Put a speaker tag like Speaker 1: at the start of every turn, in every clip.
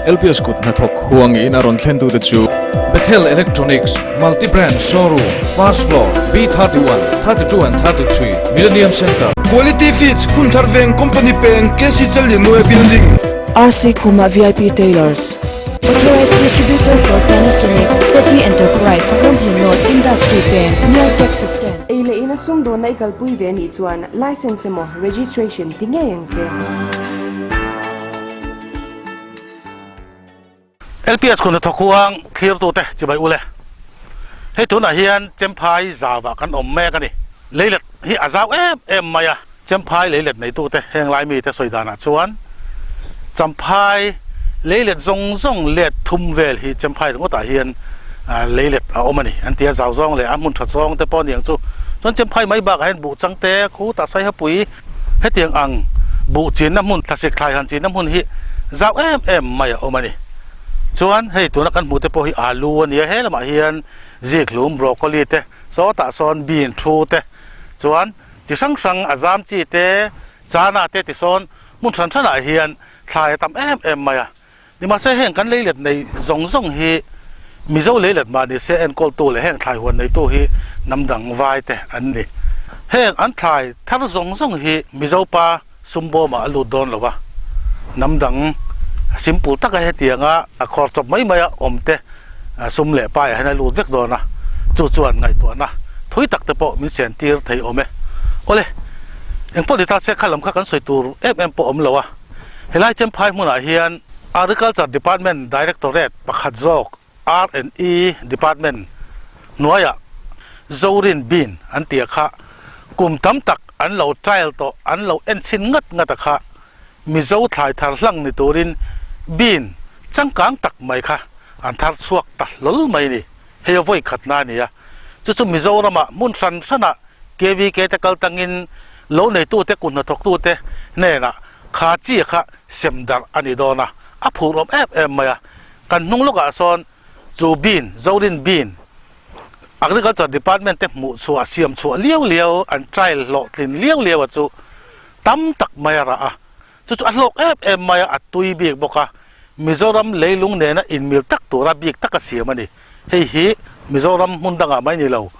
Speaker 1: LPS kut hnathawk huangin a rawn thlentute chu.
Speaker 2: Bethel Electronics, Multi Brand Showroom, First Floor, B31, 32 and 33, Millennium Centre.
Speaker 3: Quality Feeds, Hunthar Veng Company Peng, KC Challianmawia Building.
Speaker 4: RC Khuma VIP Tailors. Authorized Distributor for Panasonic, Teddy Enterprise, Ramhlun North Industry Peng, near Taxi Stand.
Speaker 5: Ei leh ina sumdawnna i kalpui ve anih chuan Licence emaw Registration ti ngei ang che.
Speaker 6: LPS khun hnathawk huang thlirtute chibai ule. Hei tunah hian Chemphai zauvah kan awm mek a ni. Leilet hi a zau em em mai a, Chemphai leilet neitute heng lai mite sawi danah chuan Champhai leilet zawng zawng let thum vel hi Chemphai ringawtah hian leilet a awm a ni an ti a, zau zawng leh a hmun that zawng te pawh a ni ang chu. Chuan Chemphai mai bakah hian Buhchangte, Khuta, Saihapui, Hetiang ang buh chinna hmun, thlasik thlai han chinna hmun hi zau em em mai a awm a ni. Chuan hei tuna kan hmuh te pawh hi alu a nia, he lamah hian zikhlum, broccoli te, sawtah sawn bean thu te, chuan chi hrang hrang a zam chi te, chana te ti sawn hmun hran hranah hian thlai a tam em em mai a. Nimahse heng kan leilet nei zawng zawng hi Mizo leilet mah ni se enkawltu leh heng thlai huan neitu hi hnam dang vai te an ni. Heng an thlai thar zawng zawng hi Mizo pa sum bawmah a lut dawn lo va, hnam dang simple taka hetianga a khawr chawp mai maia awm te sum leh paiah hian a lut vek dawn a, chu chuan ngaihtuahna thui tak te pawh min sen tir thei awm e. Awle, engpawh ni ta se kha lam kha kan sawi tur em em pawh awm lo a. Helai Chemphai hmunah hian Agriculture Department Directorate pakhat zawk R&E Department hnuaiah Zorin Bean an tia kha kum tam tak an lo trial tawh an lo en chhin ngat ngat a kha Mizo thlai thar hlang ni turin bean changkang tak mai kha an thar chhuak ta hlawl mai ni. Hei a vawi khatna a ni a, chu chu Mizoramah hmun hran hranah KVK te kal tangin lo neitute kut hnathawktute hnenah kha chi kha sem darh a ni dawn a, a phur awm em em mai a. Kan hnung lawkah sawn chu bin, Zorin bin, Agriculture Department te hmuh chhuah, siam chhuah liau liau, an trial hlawhtlin liau liau a chu tam tak mai a rah a. Chu chu a hlawk em em mai a, a tui bik bawk a, Mizoram leilung nena inmil tak tura bik taka siam a ni. Hei hi Mizoram hmun dangah mai ni lo,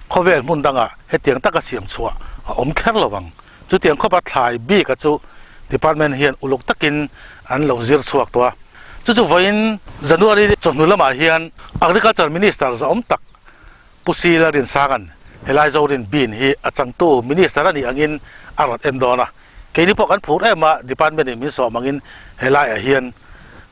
Speaker 6: khawvel hmun dangah hetiang taka siam chhuah a awm kher lo ang. Chutiang khawpa thlai bika chu Department hian uluk takin an lo zir chhuak tawh a. Chu chu vawiin January chawhnu lamah hian Agriculture Minister zahawm tak Pu Sila Rinsanga'n helai Zorin Bean hi a changtu Minister a nih angin a rawn en dawn a. Keini pawh kan phur em a, department in min sawm angin helaiah hian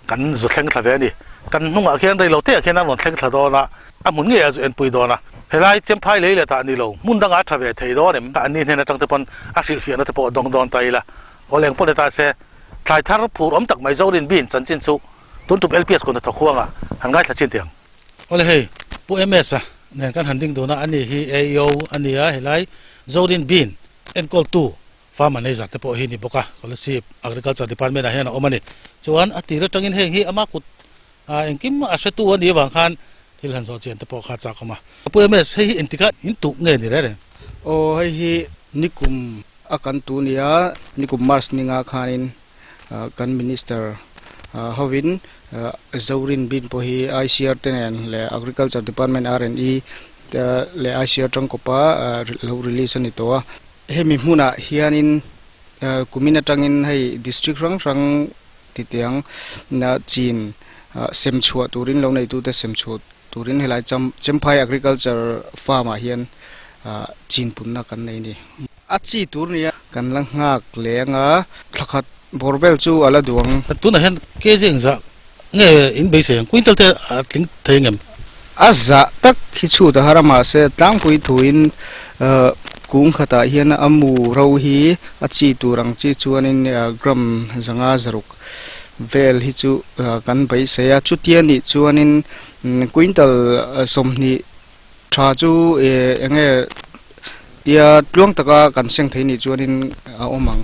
Speaker 6: kan zu thleng thla ve a ni. Kan hnungah khian rei lo teah khian an rawn thleng thla dawn a, a hmun ngeiah zu enpui dawn a. Helai Chemphai lei let ah ni lo, hmun dangah a tha ve thei dawn em? Anni hnen atang te pawn a hrilhfiahna te pawh dawng dawn ta ila. Aw leng pawh ni ta se, thlai thar phur awm tak mai Zorin Bean chanchin chu tun tum LPS kawna thawk huangah han ngaithla chin teh ang. Awle hei, Pu MS-a nen kan han ding dun a, ani hi AEO a ni a, helai Zorin Bean enkawltu Farm manager te pawh hi ni bawk a, Scholarship Agriculture Department ah hian a awm a ni. Chuan a tir atangin heng hi ama kut engkim a hretu a nih avang khan thil han zawh chian te pawh kha a chak awm a. Pu MS, hei hi engtikah in tuh nge ni reng reng?
Speaker 7: Aw, hei hi nikum a kan tuh nia, nikum March ninga khanin kan Minister hovin Zorin bin pawh hi ICR te nen leh Agriculture Department R&E leh ICR tangkawpa lo release a ni tawh a. Hemi hmunah hianin kumin atangin hei district hrang hrang titiang chin sem chhuah turin lo neitute sem chhuah turin helai Champhai Agriculture Farm ah hian chin punna kan nei a ni. A chi tur nia kan la nghak leng a, thla khat bawr vel chu a la duh ang.
Speaker 6: Tunah hian kg engzah nge in beisei ang? Quintal te a tling thei ang em?
Speaker 7: A zah tak hi chhut a har a, mahse tlangpui thuin kung khatah hian a mu ro hi a chi tur ang chi chuanin gram zanga zaruk vel hi chu kan beisei a. Chutia nih chuanin quintal 20 tha chu enge tia tluang taka kan seng thei nih chuanin a awm ang.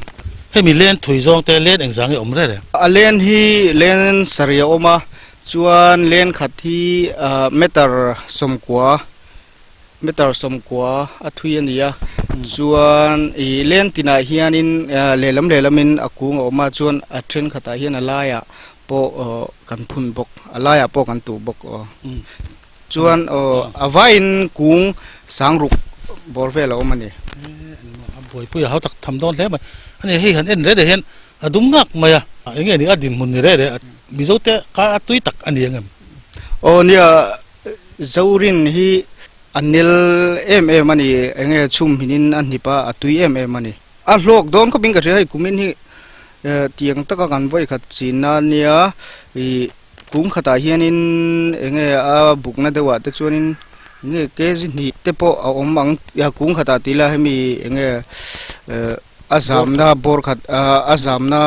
Speaker 6: Hemi len thui zawng te len engzah nge awm reng reng?
Speaker 7: A len hi len sarih a awm a, chuan len khat hi meter 90 meter 90 a thui a ni a, chuan ih len tinah hianin lehlam lehlamin a kung a awm a, chuan a thenkhatah hian a laiah. pawh kan phun bawk a laiah pawh kan tuh bawk aw chuan aw a vaiin kung sangruk bawr vel a awm a ni.
Speaker 6: A buaipui a hau tak tham dawn hle mai a ni hei han en reh reh hian a dum ngak mai a eng nge ni a dinhmun ni reh reh a Mizo te kha a tui tak a ni ang em?
Speaker 7: Aw nia Zorin hi a nel em em a ni eng nge chhum hinin a hnip a a tui em em a ni. A hlawk dawn khawpin ka hria hei kumin hi tiang taka kan vawi khat chinna nia ih kung khatah hianin eng nge a bukna deuhah te chuanin eng nge kg hnih te pawh a awm ang kung khatah tih ila hemi eng nge a zamna bawr khat a zamna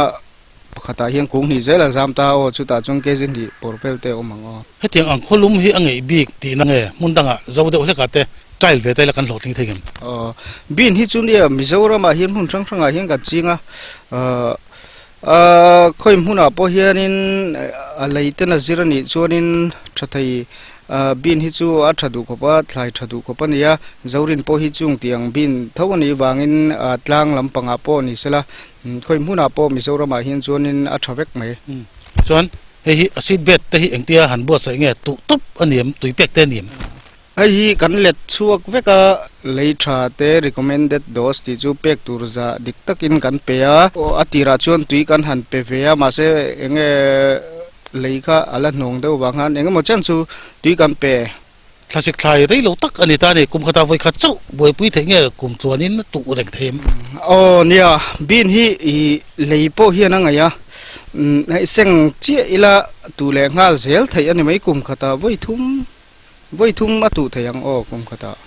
Speaker 7: pakhatah hian kung hnih zel a zam ta aw chutah chuan kg hnih bawr vel te a awm ang aw.
Speaker 6: Hetiang ang khawlum hi a ngeih bik tihna nge hmun dangah zo deuh hlekah te trial ve ta ila kan hlawhtling thei ngem?
Speaker 7: Aw, bin hi chu nia Mizoramah hian hmun hrang hrangah hian kan ching a, aah khawi hmunah pawh hianin a lei ten a zir a nih chuanin tha thei bin hi chu a tha duh khawp a, thlai tha duh khawp a ni a, Zorin pawh hi chung tiang bin tho a nih vangin tlang lampangah pawh ni sela khawi hmunah pawh Mizoramah hian chuanin a tha vek mai.
Speaker 6: Chuan Hei hi a seat bed te hi engtia han buatsaih nge tuh tup a ni em, tui pek te a ni em?
Speaker 7: Hei hi kan let chhuak vek a, lei tha te recommended dose tih chu pek tur zah dik takin kan pe a, a tirah chuan tui kan han pe ve a, mahse enge lei kha a la hnawng deuh vang khan engemaw chen chu tui kan pe.
Speaker 6: Thlasik thlai rei lo tak a ni ta a ni, kum khatah vawi khat chauh buaipui theih nge kum tluanin a tuh reng thei em?
Speaker 7: Aw nia, bin hi i lei pawh hian a ngaih a, hei seng chiah ila tuh leh nghal zel theih a ni mai kum khatah vawi thum, vawi thum a tuh thei ang aw kum khatah.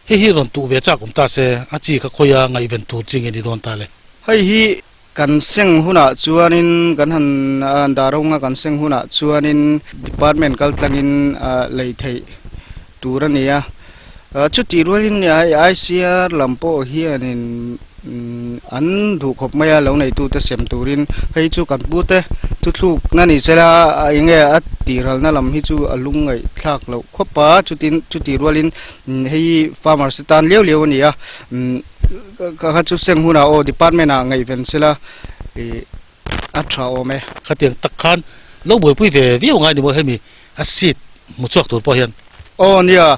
Speaker 6: Hei hi rawn tuh ve chak awm ta se, a chi kha khawia ngaihven tur chi nge ni dawn ta le?
Speaker 7: Hei hi Kan seng hunah chuanin kan han Darunga kan seng hunah chuanin department kal tlangin lei theih tur a ni a. Chutih rualin hei ICR lam pawh hianin an duh khawp mai a lo neitute sem turin hei chu kan pute thuthlukna ni sela eng nge a tiralna lam hi chu a lungngaih thlak loh khawp a chutin chutih rualin hei farmers te tan liau liau a ni a. Ka kha chu seng hunah aw department ah ngaihven sela ih a tha awm e.
Speaker 6: Khatiang tak khan lo buaipui ve viau ngai ni maw hemi a seat hmu chhuak tur pawh hian.
Speaker 7: Aw nia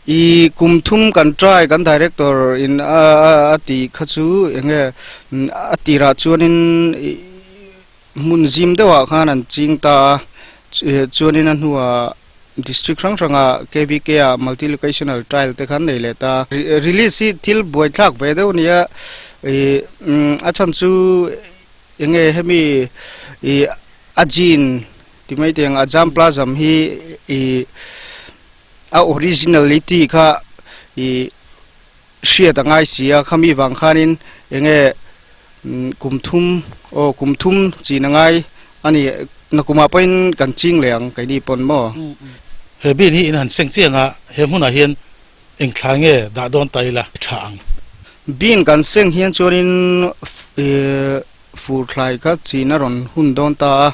Speaker 7: ih kum thum kan try kan director in a a tih kha chu enge a tirah chuanin ih Hmun zim deuhah khan an ching ta a, chuanin a hnuah district hrang hrangah KVK ah multi locational trial te khan nei leh ta a. Release hi thil buaithlak ve deuh a ni a, ih a chhan chu eng nge hemi ih a gene ti mai teh ang a germplasm hi ih a originality kha ih hriat a ngai si a, khami vang khanin eng nge kum thum aw kum thum chin a ngai a ni, nakumah pawhin kan ching leh ang keini pawn maw?
Speaker 6: He bin hi in han seng chiang a, he hmunah hian eng thlai nge dah dawn ta ila tha ang?
Speaker 7: Bin kan seng hian chuanin ih fur thlai kha chin a rawn hun dawn ta a,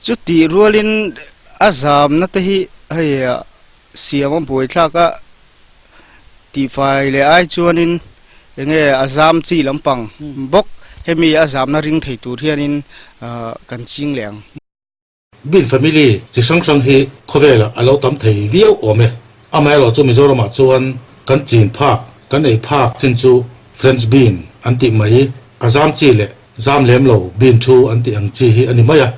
Speaker 7: chutih rualin a zamna te hi hei siam a buaithlak a. Tihfai leh ai chuanin enge a zam chi lampang bawk hemi a zamna ring thei tur hianin kan ching leh ang.
Speaker 6: Bin family chi hrang hrang hi khawvelah a lo tam thei viau awm e. Amaherawhchu Mizoramah chuan kan chin phak, kan ei phak chin chu French bean an tih mai, a zam chi leh zam lem lo bean thu an tih ang chi hi a ni mai a.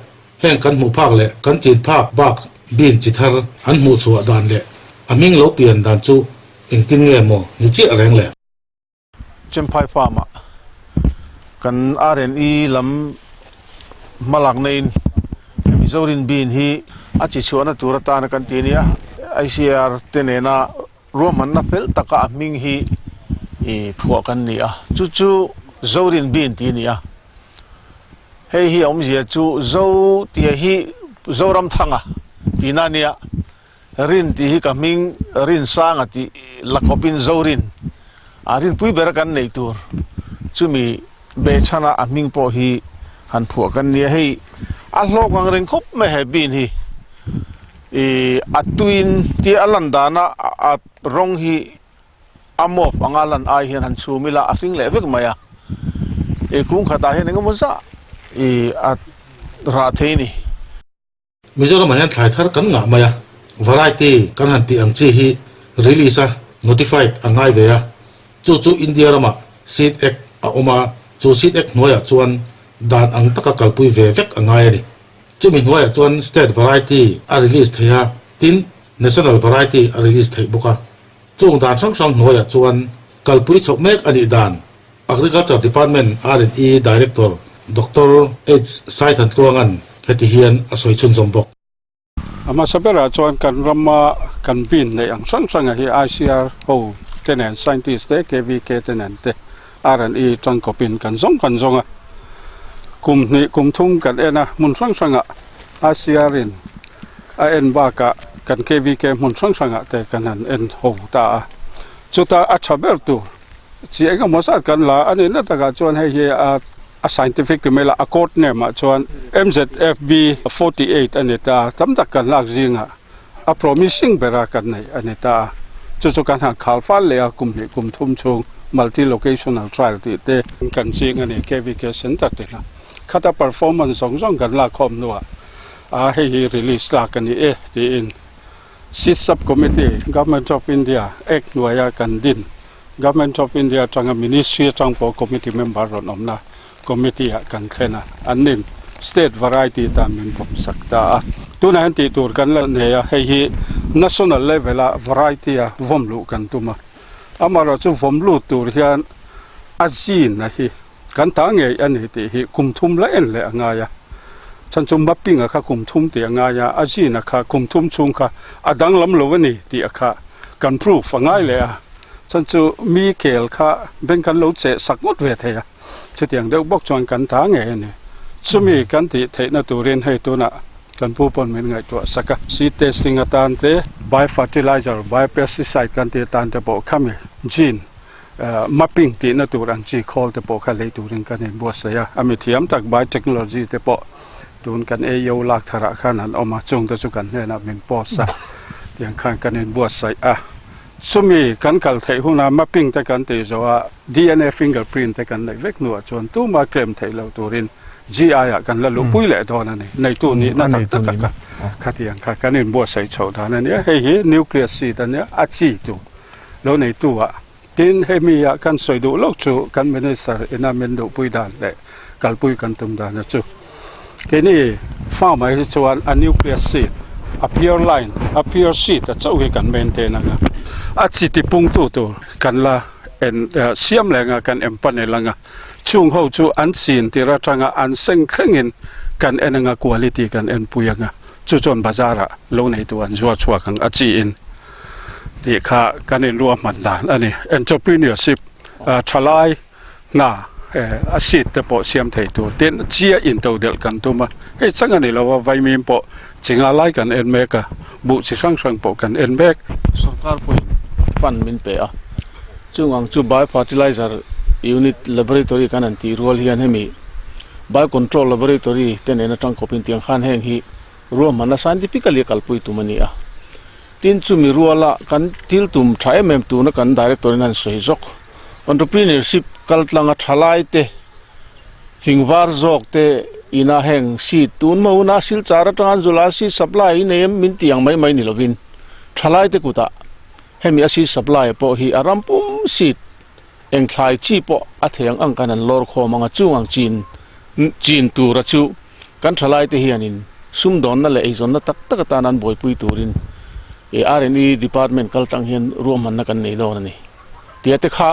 Speaker 6: Heng kan hmuh phak leh kan chin phak bak bin chi thar an hmuh chhuah dan leh a hming lo pian dan chu engtin nge maw ni chiah reng le?
Speaker 8: Champhai Farm ah kan RNE lam hmalak neiin hemi Zorin Bean hi a chi chhuahna tur atana kan ti a nia, ICAR te nena ruahmanna fel taka a hming hi phuah kan ni a, chu chu Zorin Bean tih a ni a. Hei hi a awmzia chu Zo tih hi Zoramthanga tihna a nia, Rin tih hi ka hming Rinsanga tih la khawpin Zorin a rinpui bera kan neih tur chumi behchhana a hming pawh hi han phuah kan nia. Hei a hlawk ang reng khawp mai he bean hi ih a tuin tia a lan dana a rawng hi A mawp anga lan ai hian han chhum ila a hring leh vek mai a, i kung khatah hian engemaw zah i a rah thei a ni.
Speaker 6: Mizoramah hian thlai thar kan ngah mai a, variety kan han tih ang chi hi release a, notified a ngai ve a, chu chu India ramah Seed Act a awm a, chu Seed Act hnuaiah chuan dan ang taka kalpui ve vek a ngai a ni. Chumi hnuaiah chuan state variety a release thei a, tin national variety a release theih bawk a. Chung dan hrang hrang hnuaiah chuan kalpui chhoh mek a nih dan Agriculture Department R&E Director Doctor H Saithantluanga'n heti hian a sawi chhunzawm bawk.
Speaker 9: A hmasa berah chuan kan rama kan bin neih ang hrang hranga hi ICR ho te nen scientist te KVK te nen te R&E tangkawpin kan zawng kan zawng a. Kum hnih kum thum kan en a hmun hrang hrangah ICR in a en bakah kan KVK hmun hrang hrangah te kan han en ho ta a. Chuta a tha ber tur Chi eng emaw zat kan la a nihna takah chuan hei hi a a scientific ti mai la a code name ah chuan MZFB 48 a ni ta a, tam tak kan lak zingah a promising bera kan neih a ni ta a, chu chu kan han khal fal leh a kum hnih kum thum chhung multi locational trial tih te kan ching a ni KVK center te hna khata performance zawng zawng kan lak khawm hnuah a hei hi release tlak a ni e tiin Seed Sub Committee, Government of India Act hnuaia kan din, Government of India atanga Ministry atang pawh Committee member rawn awmna Committee ah kan thlen a, an nin State Variety tan min pawm sak ta a. Tunah hian tih tur kan la nei a, hei hi National level a Variety a vawm luh kan tum a. Amaherawhchu vawm lut tur hian a zin a hi Kan ta ngei a ni tih hi kum thum la en leh a ngai a. Chhan chu mapping-a kha kum thum tih a ngai a, a zin-a kha kum thum chhung kha a danglam lo a ni tih a kha kan proof a ngai leh a. Chhan chu mi kel kha bank kan lo cheh sak ngawt ve thei a, chutiang deuh bawk chuan kan ta ngei a ni. Chumi kan tih theihna turin hei tunah kan pu pawn min ngaihtuah sak a. Seed testing atan te, biofertilizer, biopesticide kan tih atan te pawh khami gene Mapping tihna tur ang chi khawl te pawh kha lei turin kan inbuatsaih a, a mi thiam tak biotechnology te pawh tun kan AEO lak tharah khan an awm a, chung te chu kan hnenah min post a, tiang khan kan inbuatsaih a. Chumi kan kal theih huna mapping te kan tih zawh a, DNA fingerprint te kan neih vek hnuah chuan tuma claim theih loh turin GI ah kan la luhpui leh dawn a ni, neitu nihna tak tak a kha khatiang kha kan inbuatsaih chhoh dan a nia, hei hi nucleus seed a nia, a chi tur. Lo neitu ah tin hemi ah kan sawi duh loh chu kan Minister ina min duhpui dan leh kalpui kan tum dan a chu. Keini farm ah hi chuan a nucleus seed, a pure line, a pure seed a chauh hi kan maintain ang a, a chi tipungtu tur kan la en siam leh ang a, kan empanel ang a, chung ho chu an chin tir atanga an seng thlengin kan en ang a, quality kan enpui ang a, chu chuan bazar ah lo neitu an zuar chhuak ang a chi in. tih kha kan inruahman dan a ni. Entrepreneurship thalai hna a seat te pawh siam thei tur tin chia intodelh kan tum a, hei chang a ni lo a, vaimim pawh chi nga lai kan en mek a, buh chi hrang hrang pawh kan en mek.
Speaker 8: Sorkar pawhin fund min pe a, chung ang chu Biofertilizer Unit Laboratory kan han tih rual hian hemi Biocontrol Laboratory te nen atang kawpin tiang khan heng hi ruahmanna scientifically a kalpui tum a ni a. Tin, chumi ruala kan thil tum tha em em tuna kan Director in a han sawi zawk. Entrepreneurship kal tlanga thalai te, fingvar zawk te ina heng seed tun hma huna silchar atanga an zula seed supply hi nei em min tih ang mai mai ni lovin thalai te kutah hemi a seed supply pawh hi a ram pum seed eng thlai chi pawh a thei ang ang khan an lawr khawm ang a, chung ang chin chin tura chu kan thalai te hianin sumdawnna leh eizawnna tak tak atan an buaipui turin R&E department kal tang hian ruahmanna kan nei dawn a ni tia te kha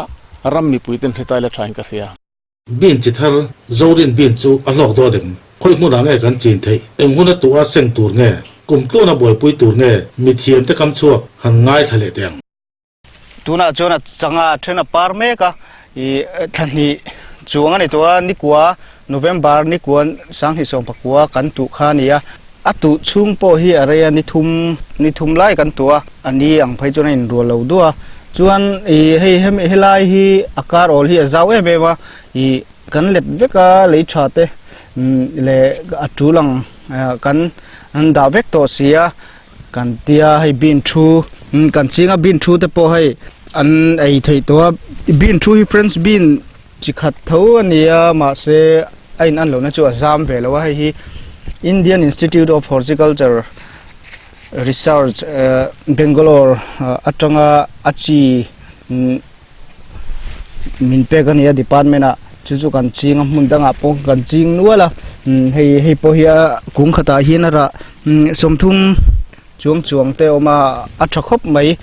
Speaker 8: ram mipui ten hretai la thain ka hria.
Speaker 6: Bean chi thar Zorin bean chu a hlawk dawn em? Khawi hmunah nge kan chin theih? Eng huna tuha seng tur nge? Kum tluna buaipui tur nge? Mithiamte kam chhuak han ngaithla leh teh ang.
Speaker 7: Tunah chuan a changa then a par mek a, ih thla hnih chuang a ni tawh a, nikua November nikua sanghnih sawmpakua kan tuh kha a ni a, a tuh chhung pawh hi a rei a, ni thum ni thum lai kan tuh a, a ni ang phei chuan a inrual lo duh a, chuan ih hei hemi helai hi a kar awl hi a zau em em a, ih kan let vek a lei tha te leh a tul ang kan dah vek tawh si a. Kan tia hei bean thu kan chinga bean thu te pawh hei an ei theih tawh a bean thu hi french bean chi khat tho a ni a mahse a in an lohna chu a zam ve lo a hei hi Indian Institute of Horticulture Research Bangalore atanga a chi min pek a ni a department ah chu chu kan ching a hmun dangah pawh kan ching nual a hei hei pawh hi a kung khatah hian a rah sawmthum chuang chuang te a awm a a tha khawp mai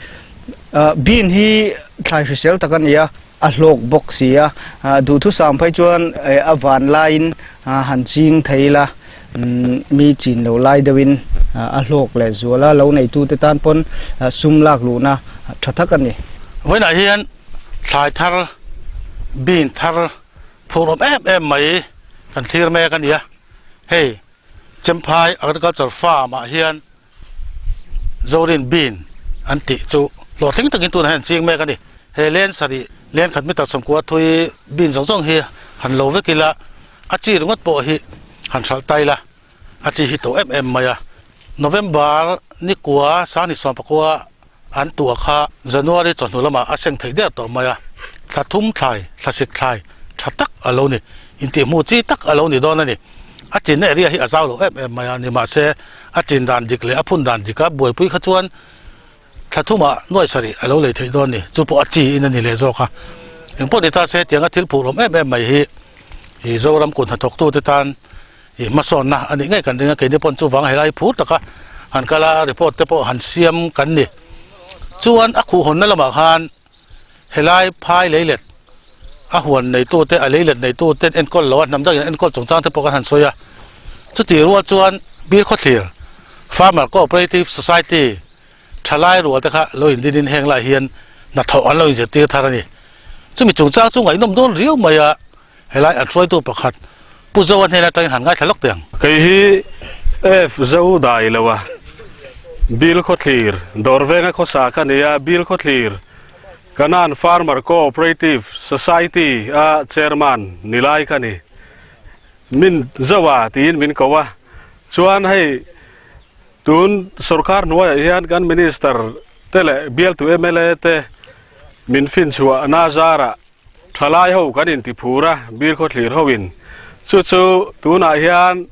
Speaker 7: ah bean hi thlai hrisel tak a ni a a hlawk bawk si a ah duhthusam phei chuan eh a van laiin ah han ching thei ila umm mi chin lo lai deuhin ah a hlawk leh zual a lo neitute tan pawn ah sum lak luhna tha tak a ni.
Speaker 6: Vawiinah hian thlai thar bean thar phur awm em em mai kan thlir mek a ni a hei. Chemphai Agriculture Farm ah hian Zorin Bean an tih chu hlawhtling takin tunah hian an ching mek a ni. He len sarih len khat meter sawmkua thui bean zawng zawng hi han lo vek ila a chi ringawt pawh hi han hralh ta ila a chi hi to em em mai a. November nikua sangni sawmpakua an tuah kha January chawhnu lamah a seng theih der tawh mai a, thla thum thlai, thlasik thlai tha tak a lo ni, intihhmuh chi tak a lo ni dawn a ni. A chinna area hi a zau lo em em mai a, nimahse a chin dan dik leh a phun dan dika buaipui kha chuan thla thumah nuai sarih a lo lei theih dawn a ni, chu pawh a chi in a ni leh zawk a. Engpawh ni ta se tianga thil phur awm em em mai hi i Zoram kut hnathawktute tan I hmasawnna a nih ngei kan ring a, keini pawn chuvang helai phur taka han kal a, report te pawh han siam kan ni. Chuan a khuhhawnna lamah khan helai phai leilet a huan neitute, a leilet neitute enkawl lo a, hnam dangin enkawl chungchang te pawh kan han sawi a. Chutih rual chuan Bilkhawthlir Farmer Cooperative Society thalai rual te kha lo indinin heng lai hian hnathawh an lo inzirtir thar a ni. Chumi chungchang chu ngaihnawm dawn riau mai a. Helai an hruaitu pakhat Pu Zoa hnen atangin han ngaithla lawk teh ang.
Speaker 9: Kei hi F Zo dai lo a, Bill Khawthlir, Dawrvenga khawsa ka ni a, Bill Khawthlir, Kanan Farmer Cooperative Society a Chairman ni lai ka ni. Min Zoa tiin min ko a, chuan hei tun sorkar hnuaiah hian kan Minister te leh bialtu mla te min finchhuah na zarah Thalai ho kan inti phur a, bir khawthlir ho in. Chu chu tunah hian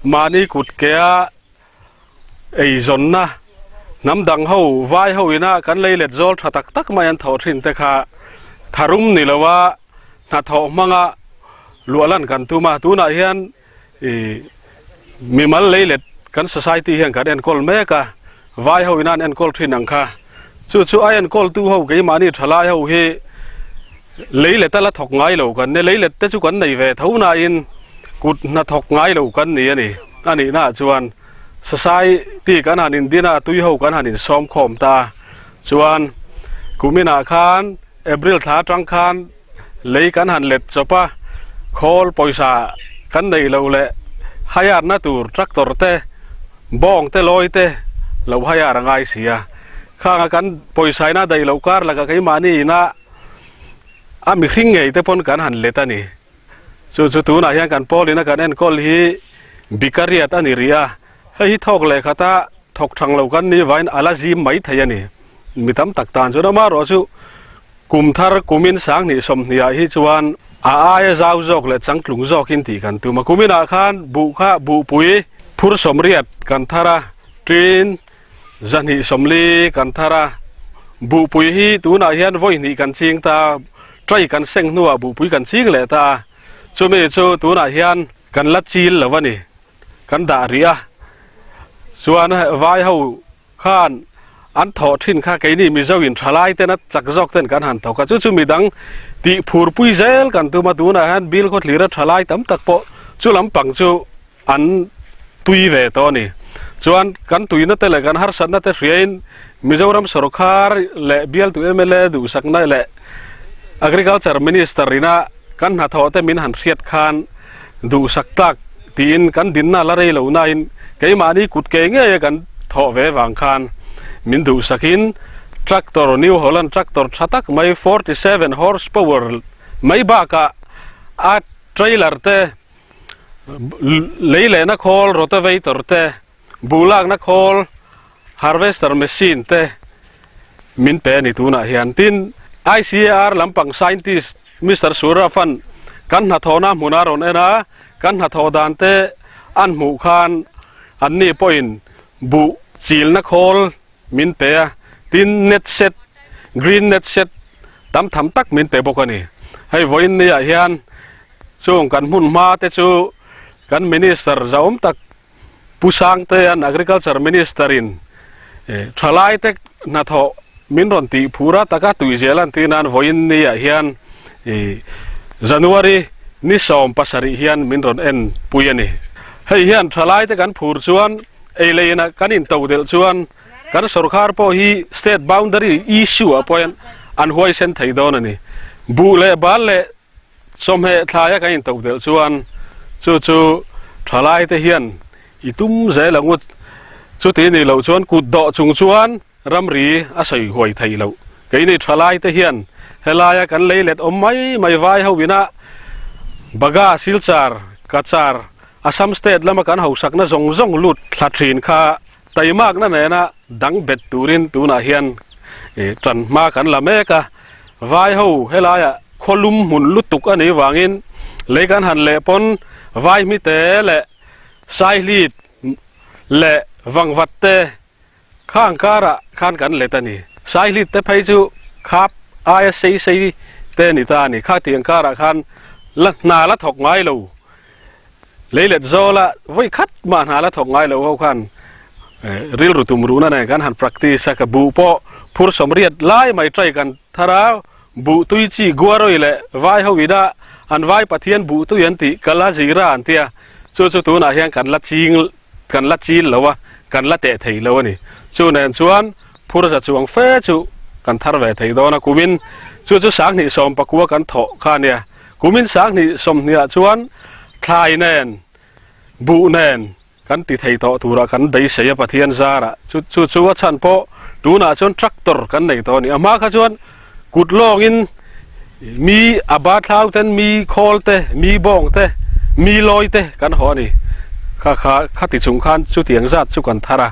Speaker 9: mahni kut kea eizawnna hnam dang ho, vai ho ina kan lei let zawl tha tak tak mai an thawh thin te kha tharum ni lo a, hnathawh hmanga luahlan kan tum a. Tunah hian i mimal lei let kan society hian kan enkawl mek a, vai ho ina an enkawl thin ang kha. Chu chu a enkawl tu ho keimahni thalai ho hi lei let a la thawk ngai lo kan ni, lei let te chu kan nei ve tho nain kut hna thawk ngai lo kan ni a ni. A nihna ah chuan society kan han indin a, tui ho kan han insawm khawm ta a, chuan kuminah khan April thla atang khan Lei kan han let chawp a, khawl pawisa kan neih loh leh haiarna tur tractor te, bawng te lawi te lo haiar a ngai si a. Khanga kan pawisaina daih loh kar lakah keimahni ina a mihring ngei te pawn kan han let a ni. Chu chu tunah hian kan pawl ina kan enkawl hi Bikariat a ni rih a, hei hi thawk leh khata thawk thang lo kan nih vain a la zim mai thei a ni. Mi tam tak tan chuan amaherawh chu Kum thar kumin 20 sawmhnih ah hi chuan a aia zau zawk leh changtlung zawkin tih kan tum a. Kuminah khan buh kha buhpui phur sawmriat kan thar a, ṭin zahnih sawmli kan thar a. Buhpui hi tunah hian vawi hnih kan ching ta, ṭai kan seng hnuah buhpui kan ching leh ta a. Chumi chu tunah hian kan la chil lo a ni, kan dah rih a. Chuan vai ho Khan an thawh thin kha keini Mizo in thalai ten a chak zawk ten kan han thawk a, chu chu midang tih phurpui zel kan tum a, tunah hian Bill khawthlir a thalai tam tak pawh chu lampang chu an tui ve tawh a ni. Chuan kan tuina te leh kan harsatna te hriain Mizoram sawrkar leh bialtu mla duhsakna leh Agriculture Minister ina kan hnathawh te min han hriat khan duhsak tlak tiin kan dinna la rei lo nain keimahni kut ke ngei kan thawh ve vang khan min duhsakin tractor New Holland tractor tha tak mai 47 horse power mai bakah a trailer te lei lehna khawl rotavator te buh lakna khawl harvester machine te min pe a ni tunah hian. Tin, ICAR lampang scientist Mister Surafan kan hnathawhna hmun a rawn en a, kan hnathawh dan te an hmuh khan anni pawhin buh chilna khawl min pe a, tin net set, green net set tam tham tak min pe bawk a ni. Hei vawiin niah hian chung kan hmun hma te chu kan Minister zahawm tak Pu Sangtea'n Agriculture Minister in thalai te hnathawh min rawn tih phur a taka tuizel an tih nan vawiin niah hian January ni 17 hian min rawn en pui a ni. Hei hian thalai te kan phur chuan ei leh inah kan into delh chuan kan sorkar pawh hi state boundary issue ah pawh hian an huaisen thei dawn a ni. Buh leh bal leh chawhmeh thlaia kan into delh chuan chu chu thalai te hian i tum zel ang u. Chuti nih loh chuan kut dawh chung chuan ramri a sawi huai thei loh. Keini thalai te hian helaia kan lei let awm mai mai vai ho ina Baga, Silchar, Cachar, Assam state lama kan hausakna zawng zawng lut thla thin kha taimakna nena dang bet turin tunah hian tan hma kan la mek a. Vai ho helaiah khawlum hmun lutuk a nih vangin lei kan han leh pawn vai hmite leh saihlit leh vangvat te Khang karah khan kan let a ni. Saihlit te phei chu khap aia sei sei te ni ta a ni. Kha tiang karah khan la hna la thawk ngai lo. Lei let zawla vawi khat mah hna la thawk ngai lo ho khan rilru tum ruhna nen kan han practice a, ka buh pawh phur sawmriat lai mai trai kan thar a, buh tui chi guaroi leh vai ho ina an vai Pathian buh tui an tih kala zira an tia, chu chu tunah hian kan la ching Kan la chil lo a, kan la teh thei lo a ni. Chu nen chuan phur za chuang fe chu kan thar ve thei dawn a, kumin chu chu 2019 kan thawh kha a nia. Kumin 2020 ah chuan thlai nen, buh nen kan ti thei tawh turah kan beisei a Pathian zarah. Chu chu chu a chhan pawh tunah chuan tractor kan nei tawh a ni. A hma kha chuan kut lawngin mi a ba thlau ten mi khawl te, mi bawng te, mi lawi te kan haw a ni. Kha kha khati chung khan chutiang zat chu kan thar a.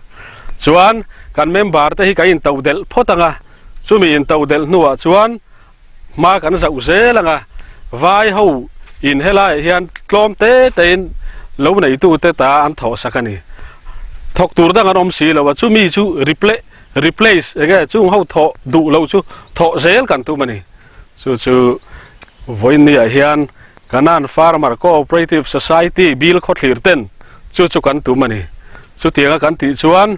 Speaker 9: Chuan kan member te hi kan into delh phawt ang a, chumi into delh hnuah chuan hma kan zauh zel ang a, vai ho in helaiah hian tlawm te tein lo neitu te ta an thawh sak a ni. Thawk tur dang an awm si lo a, chumi chu replace Replace enge chung ho thawh duh lo chu thawh zel kan tum a ni. Chu chu vawiinniah hian Kanan Farmer Cooperative Society bil khawthlir ten chu chu kan tum a ni. Chutianga kan tih chuan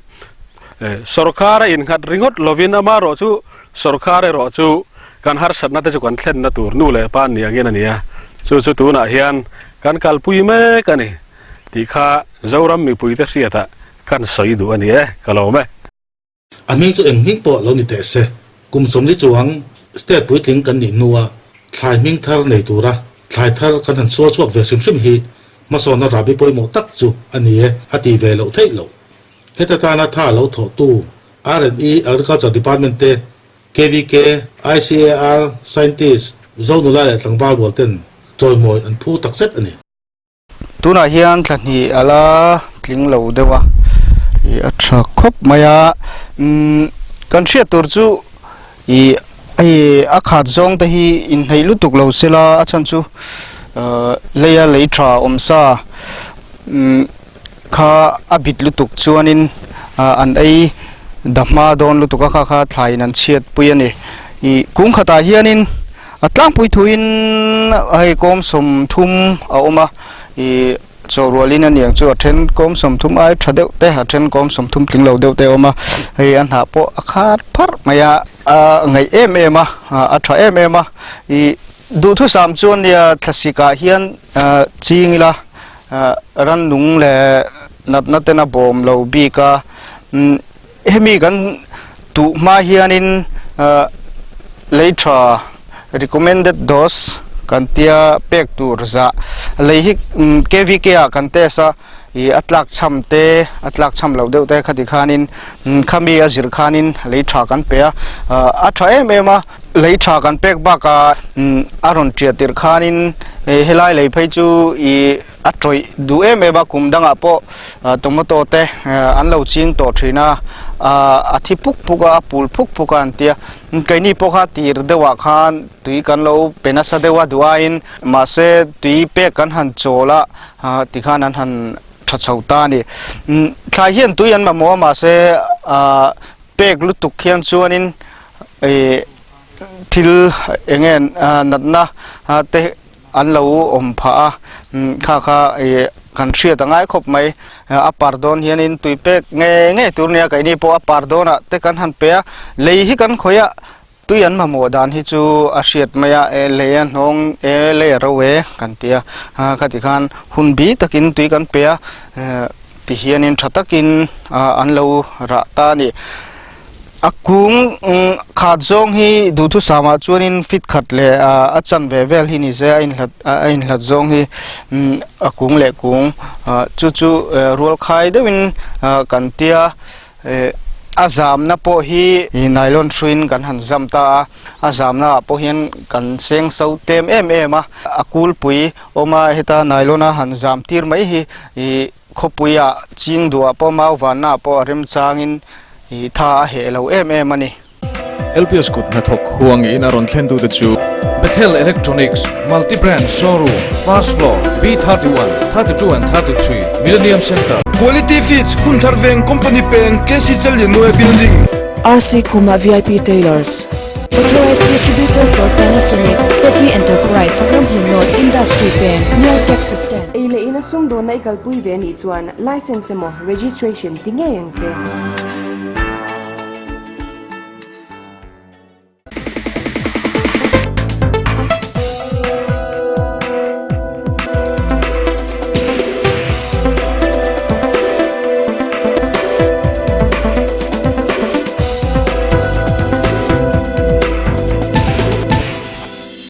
Speaker 9: sorkar a innghat ringawt lovin amaherawh chu sorkar erawh chu kan harsatna te chu kan thlenna tur nu leh pa ni angin a ni a. Chu chu tunah hian kan kalpui mek a ni tih kha Zoram mipuite hriatah Kan sawi duh a ni e, ka lawm e.
Speaker 6: A hming chu eng hming pawh lo ni teh se, kum 40 chuang state puitling kan nih hnua thlai hming thar nei tura thlai thar kan han sual chhuak ve hrim hrim hi hmasawnna rahbi pawimawh tak chu a ni e a ti ve loh theih loh. Heta tana tha lo thawhtu R&E Agriculture Department te, KVK, ICAR, Scientist, Zonula leh tlangval rual ten chawimawi an phu takzet a ni.
Speaker 7: Tunah hian thla hnih a la tling lo deuh a, ih a tha khawp mai a, umm kan hriat tur chu ih hei a khat zawng te hi inhneih lutuk lo sela a chhan chu ahh leia lei tha awm sa umm kha a bit lutuk chuanin ah an ei da hma dawn lutuk a kha kha thlaiin an chhiat pui a ni ih kung khatah hianin. A tlangpui thuin hei kawm 30 a awm a, ih chawhrualin a niang chu a then kawm 30 ai tha deuh te a then kawm 30 tling lo deuh te a awm a, hei a hnah pawh a khat pharh mai a, a ngaih em em a, a tha em em a, ih duhthusam chuan nia thlasik ah hian ching ila rannung leh natna ten a bawm lo bik a, Hemi kan tuh hma hianin lei tha recommended dose kan tia pek tur zah lei hi KVK ah kan test a ih a tlak chham te a tlak chham loh deuh te khati khanin khami a zir khanin lei tha kan pe a a tha em em a lei tha kan pek bakah a rawn tiah tirh khanin helai lei phei chu ih A tawih duh em em a, kum dangah pawh tomato te an lo ching tawh thin a, a thi puk puk a, a pul phuk phuk a an tia. Keini pawh kha tir deuhah khan tui kan lo pe nasa deuh a duh aiin, mahse tui pek kan han chawl a, tikhan an han tha chho ta a ni. Thlai hian tui an mamawh a mahse pek lutuk hian chuanin ih thil eng nge natna te an lo awm phah a, kha kha ih kan hriat a ngai khawp mai. A par dawn hianin tui pek ngei ngei tur nia keini pawh a par dawnah te kan han pe a, lei hi kan khawih a. Tui an mamawh dan hi chu a hriat mai a, e lei a hnawng e, lei a ro e kan ti a, khati khan hun bi takin tui kan pe a, ti hianin tha takin an lo rah ta a ni. A kung khat zawng hi duhthusamah chuanin fit khat leh a chanve vel hi ni se a inhlat a inhlat zawng hi a kung leh kung chu chu rual khai deuhin kan tia. A zamna pawh hi nylon hruiin kan han zam ta a, a zamna ah pawh hian kan seng so tlem em em a, a kulpui awm a heta nylon a han zam tir mai hi ih khawpui ah ching duh ah pawh mau vanna ah pawh a remchangin ih tha a heh lo em em a ni.
Speaker 1: LPS kut hnathawk huang in a rawn thlen tute chu.
Speaker 2: Bethel Electronics, Multi Brand Showroom, First Floor, B31, 32 and 33, Millennium Centre.
Speaker 3: Quality Feeds, Hunthar Veng Company Peng, KC Challiannuai Building.
Speaker 4: RC Khuma VIP Tailors. Authorized Distributor for Panasonic, Teddy Enterprise, Ramhlun North Industry Peng, Near Taxi Stand.
Speaker 5: Ei leh ina sumdawnna i kalpui ve anih chuan License emaw Registration ti ngei ang che.